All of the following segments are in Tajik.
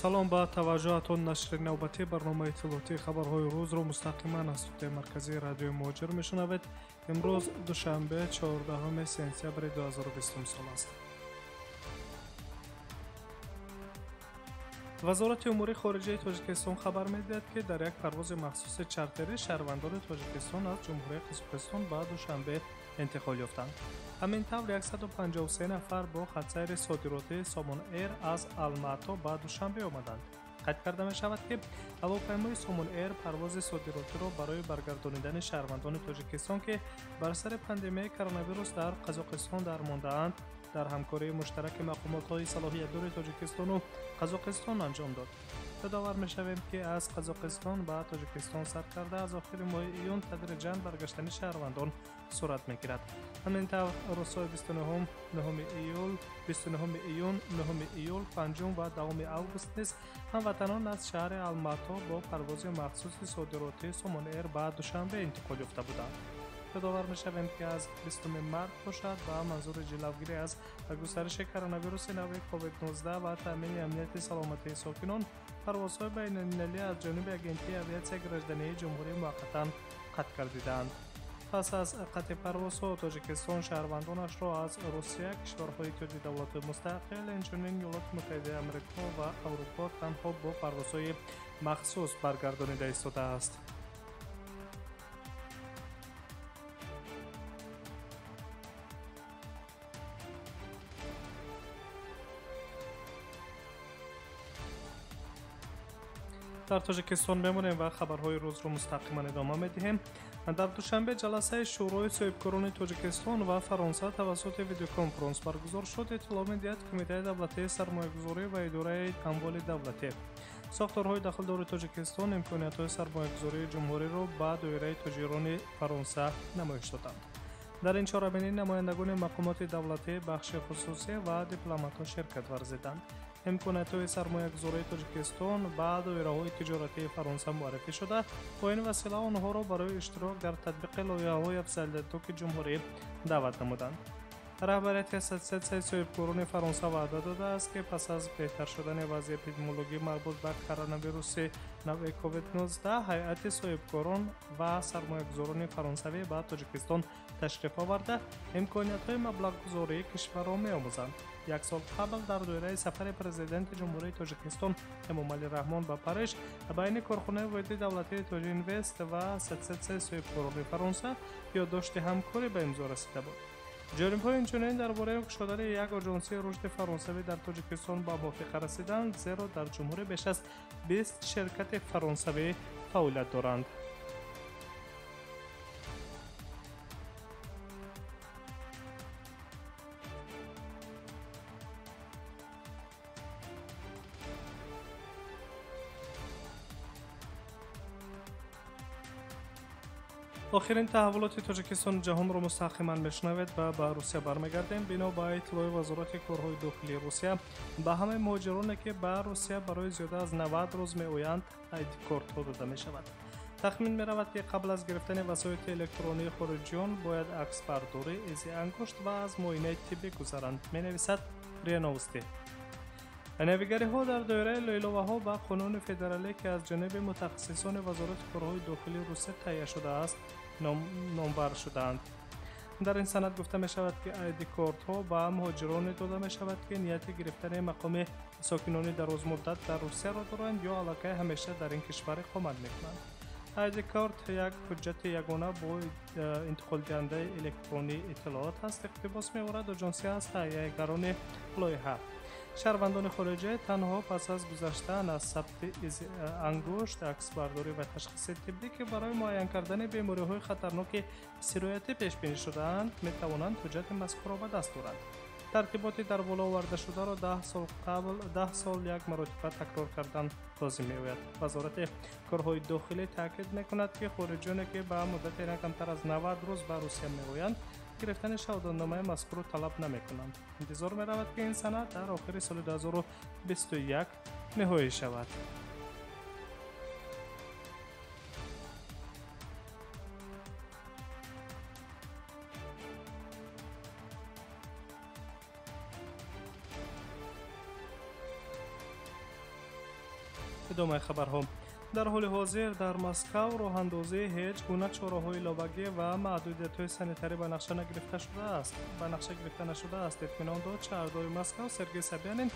Салом ба таваҷҷӯҳатон. Нашри навбатии барномаи иттилоотии хабарҳои рӯзро мустақиман аз студияи марказии радиои Муҳоҷир мешунавед. Имрӯз душанбе, 14 сентябри 2020 сол аст. Вазорати умури хориҷаи Тоҷикистон хабар медиҳад, ки дар як парвози махсуси чартерӣ шаҳрвандони Тоҷикистон аз Ҷумҳурии Қазоқистон ба Душанбе интиқол ёфтанд. Ҳамин тавр 153 нафар бо хатсайри содиротии Сомон Эйр аз Алмато ба Душанбе омаданд. Қайд карда мешавад, ки ҳавопаймои Сомон Эйр парвози содиротиро барои баргардонидани шаҳрвандони Тоҷикистон, ки бар сари пандемияи коронавирус дар Қазоқистон дармондаанд, дар ҳамкории муштараки мақомотҳои салоҳиятдори Тоҷикистону Қазоқистон анҷом дод. Ёдовар мешавем, ки аз Қазоқистон ба Тоҷикистон сар карда аз охири моҳи июн тадриҷан баргаштани шаҳрвандон сурат мегирад. Ҳамин тавр рӯзҳои 29 июн, 9 июл, 5 ва 10 август низ ҳамватанон аз шаҳри Алмато бо парвози махсуси содиротии Сомон Эйр ба Душанбе интиқол ёфта буданд. Ёдовар мешавем, ки аз 20 март бошад ба манзури ҷилавгирӣ аз густариши коронавируси нави COVID-19 ва таъмини амнияти саломатии сокинон парвозҳои байналмилалӣ аз ҷониби Агентии авиатсияи граждании ҷумҳурӣ муваққатан қатъ гардидаанд. Пас аз қатъи парвозҳо Тоҷикистон шаҳрвандонашро аз Русия, кишварҳои Иттиҳоди давлатҳои мустақил, инчунин Иёлоти Муттаҳидаи Амрико ва Аврупо танҳо бо парвозҳои махсус баргардонида истодааст. Дар Тоҷикистон мемонем ва хабарҳои рӯзро мустақиман идома медиҳем. Дар Душанбе ҷаласаи Шӯрои соҳибкорони Тоҷикистон ва Фаронса тавассути видеоконференс баргузор шуд. Иттилоъ медиҳад Кумитаи давлатии сармоягузорӣ ва идораи амволи давлатӣ. Сохторҳои дахлдори Тоҷикистон имкониятҳои сармоягузории ҷумҳуриро ба доираи тоҷирони Фаронса намоиш доданд. Дар ин чорабинӣ намояндагони мақомоти давлатӣ, бахши хусусӣ ва дипломатҳо ширкат варзиданд. Имкониятҳои сармоягузории Тоҷикистон ба доираҳои тиҷоратии Фаронса муаррифӣ шуда, бо ин васила онҳоро барои иштирок дар татбиқи лоиҳаҳои афзалиятноки ҷумҳурӣ даъват намуданд. Раҳбарияти Ассотсиатсияи соҳибкорони Фаронса ваъда додааст, ки пас аз беҳтар шудани вазъи эпидемиологӣ марбут ба коронавируси навъи COVID-19 ҳайати соҳибкорон ва сармоягузорони фаронсавӣ ба Тоҷикистон ташриф оварда, имкониятҳои маблағгузории кишварро меомӯзанд. Як сол қабл дар доираи сафари президенти Ҷумҳурии Тоҷикистон Эмомалӣ Раҳмон ба Париж байни корхонаи воҳиди давлатии Тоҷинвест ва Ассотсиатсияи соҳибкорони Фаронса ёддошти ҳамкорӣ ба имзо расида буд. Ҷонибҳо инчунин дар бораи кушодани як оҷонсии рушди фаронсавӣ дар Тоҷикистон ба мувофиқа расиданд, зеро дар ҷумҳурӣ беш аз 20 ширкати фаронсавӣ фаъолият доранд. Охирин таҳаввулоти Тоҷикистону ҷаҳонро мустақиман мешунавед ва ба Русия бармегардем. Бино ба иттилои Вазорати корҳои дохилии Русия, ба ҳамаи муҳоҷироне, ки ба Русия барои зиёда аз 90 рӯз меоянд, айдикортҳо дода мешавад. Тахмин меравад, ки қабл аз гирифтани васоити электронии хориҷиён бояд аксбардорӣ, изи ангушт ва аз муоинаи тиббӣ гузаранд, менависад РИА Новости. Навигариҳо дар доираи лоиловаҳо ба қонуни федералӣ, ки аз ҷониби мутахассисони Вазорати корҳои дохилии Русия таҳия шудааст, номбар шудаанд. Дар ин санад гуфта мешавад, ки айдикортҳо ба муҳоҷироне дода мешавад, ки нияти гирифтани мақоми сокинони дарозмуддат дар Русияро доранд ё аллакай ҳамеша дар ин кишвар иқомат мекунанд. Айдикорт як ҳуҷҷати ягона бо интиқолдиҳандаи электронии иттилоот аст, иқтибос меорад оҷонсия аз таҳиягарони лоиҳа. Шаҳрвандони хориҷа танҳо пас аз гузаштан аз сабти ангушт, аксбардорӣ ва ташхиси тиббӣ, ки барои муайян кардани бемориҳои хатарноки сироятӣ пешбинӣ шудаанд, метавонанд ҳуҷҷати мазкурро ба даст оранд. Тартиботи дар боло овардашударо 10 сол қабл 10 сол як маротиба такрор кардан лозим меояд. Вазорати корҳои дохилӣ таъкид мекунад, ки хориҷиёне, ки ба муддати на камтар аз 90 рӯз ба Русия меоянд, гирифтани шаҳодатномаи мазкурро талаб намекунанд. Интизор меравад, ки ин санад дар охири соли 2021 ниҳоӣ шавад. Идомаи хабарҳо. Дар ҳоли ҳозир дар Москав роҳандозии ҳеҷ гуна чораҳои иловагӣ ва маҳдудиятҳои санитарӣ ба нақша гирифта нашудааст, итминон дод шаҳрдори Москав Сергей Собянин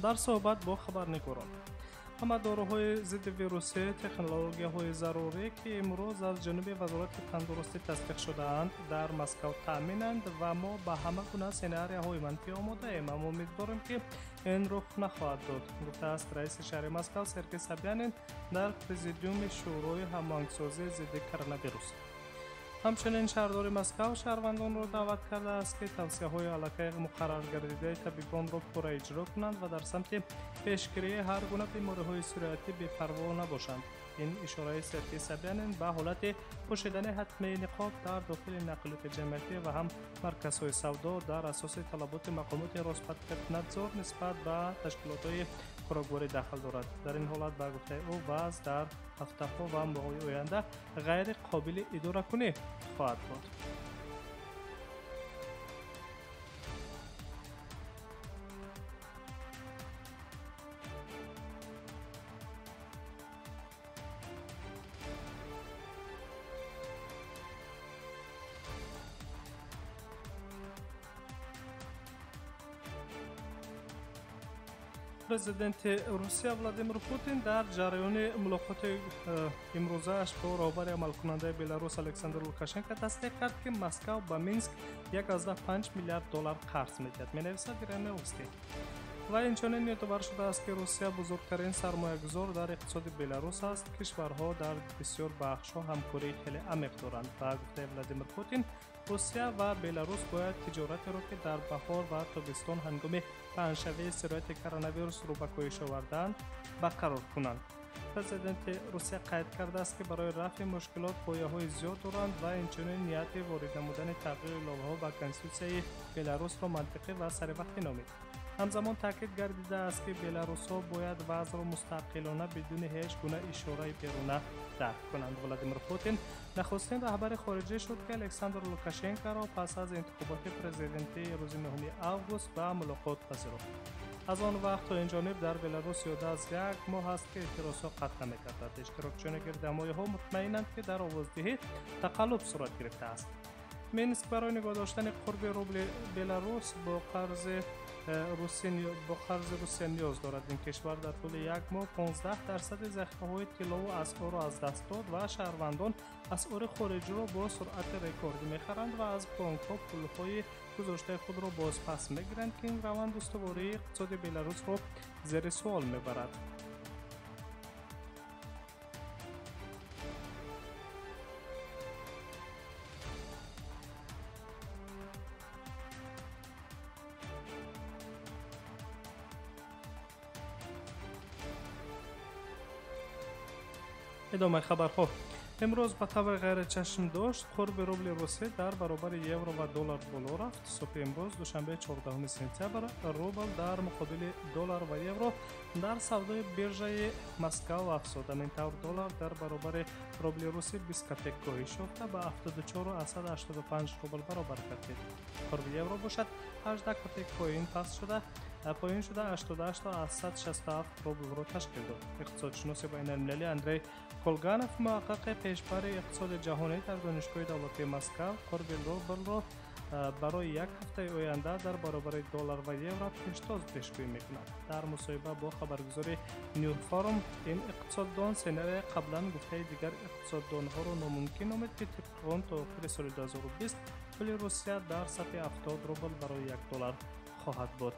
дар суҳбат бо хабарнигорон. Ҳама доруҳои зидди вирусӣ, технологияҳои зарурӣ, ки имрӯз аз ҷониби Вазорати тандурустӣ тасдиқ шудаанд, дар Москав таъминанд ва мо ба ҳама гуна сценарияҳои манфӣ омодаем, аммо умедворем, ки ин рух нахоҳад дод, гуфтааст раиси шаҳри Москав Сергей Собянин дар президиуми Шӯрои ҳамоҳангсозии зидди коронавирус. Ҳамчунин шаҳрдори Москав шаҳрвандонро даъват кардааст, ки тавсияҳои аллакай муқарраргардидаи табибонро пурра иҷро кунанд ва дар самти пешгирии ҳар гуна бемориҳои сироятӣ бепарво набошанд. Ин ишораи Сергей Собянин ба ҳолати пӯшидани ҳатмии ниқоб дар дохили нақлиёти ҷамъиятӣ ва ҳам марказҳои савдо дар асоси талаботи мақомоти Роспотребнадзор нисбат ба ташкилотҳои хӯрокворӣ дахл дорад. Дар ин ҳолат, ба гуфтаи ӯ, вазъ дар ҳафтаҳо ва моҳҳои оянда ғайри қобили идоракунӣ хоҳад буд. Президенти Русия Владимир Путин дар ҷараёни мулоқоти имрӯзааш бо роҳбари амалкунандаи Беларус Александр Лукашенко тасдиқ кард, ки Москав ба Минск 1,5 миллиард доллар қарз медиҳад, менависад РИА Новости. Ва инчунин ёдовар шудааст, ки Русия бузургтарин сармоягузор дар иқтисоди Беларус аст. Кишварҳо дар бисёр бахшҳо ҳамкории хеле амиқ доранд. Ба гуфтаи Владимир Путин, Русия ва Беларус бояд тиҷоратеро, ки дар баҳор ва тобистон ҳангоми паҳншавии сирояти коронавирус рӯ ба коҳиш оварданд, барқарор кунанд. Президенти Русия қайд кардааст, ки барои рафъи мушкилот ғояҳои зиёд доранд ва инчунин нияти ворид намудани тағйиру иловаҳо ба конститутсияи Беларусро мантиқӣ ва саривақтӣ номид. Ҳамзамон таъкид гардидааст, ки беларусҳо бояд вазъро мустақилона бидуни ҳеҷ гуна ишораи беруна дарк кунанд. Владимир Путин нахустин раҳбари хориҷӣ шуд, ки Александр Лукашенкоро пас аз интихоботи президентии рӯзи 9 август ба мулоқот пазируфт. Аз он вақт то ин ҷониб дар Беларус зиёда аз як моҳ аст, ки эътирозҳо қатъ намегардад. Иштирокчиёни гирдиҳамоиҳо мутмаинанд, ки дар овоздиҳӣ тақаллуб сурат гирифтааст. Минск барои нигоҳ доштани қурби рубли Беларус бо қарзи Русия ниёз дорад. Ин кишвар дар тӯли як моҳ 15% захираҳои тиллову асъорро аз даст дод ва шаҳрвандон асъори хориҷиро бо суръати рекордӣ мехаранд ва аз бонкҳо пулҳои гузоштаи худро бозпас мегиранд, ки ин раванд устувории иқтисоди Беларусро зери суол мебарад. Идомаи хабарҳо. Имрӯз ба таври ғайричашмдошт қурби рубли русӣ дар баробари евро ва доллар боло рафт. Субҳи имрӯз, душанбе 14 сентябр, рубл дар муқобили доллар ва евро дар савдои биржаи Москав афзуд. Ҳамин тавр доллар дар баробари рубли русӣ 20 копек коҳиш ёфта ба 74,85 рубл баробар гардид. Қурби евро бошад 18 копек поин шуда 88,67 рублро ташкил дод. Иқтисодшиноси байналмилалӣ Андрей Колганов, муҳаққиқи пешбари иқтисоди ҷаҳонӣ дар Донишгоҳи давлатии Москав, қурби рублро барои як ҳафтаи оянда дар баробари доллар ва евро пештоз пешгӯӣ мекунад. Дар мусоҳиба бо хабаргузори Ньюфорум ин иқтисоддон сценарияи қаблан гуфтаи дигар иқтисоддонҳоро номумкин номид, ки тибқи он то охири соли 2020 пули Русия дар сатҳи 70 рубл барои як доллар хоҳад буд.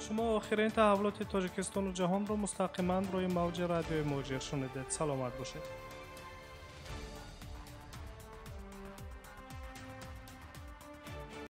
Шумо охирин таҳаввулоти Тоҷикистону ҷаҳонро мустақиман рӯи мавҷи радиои Муҳоҷир шунидед. Саломат бошед.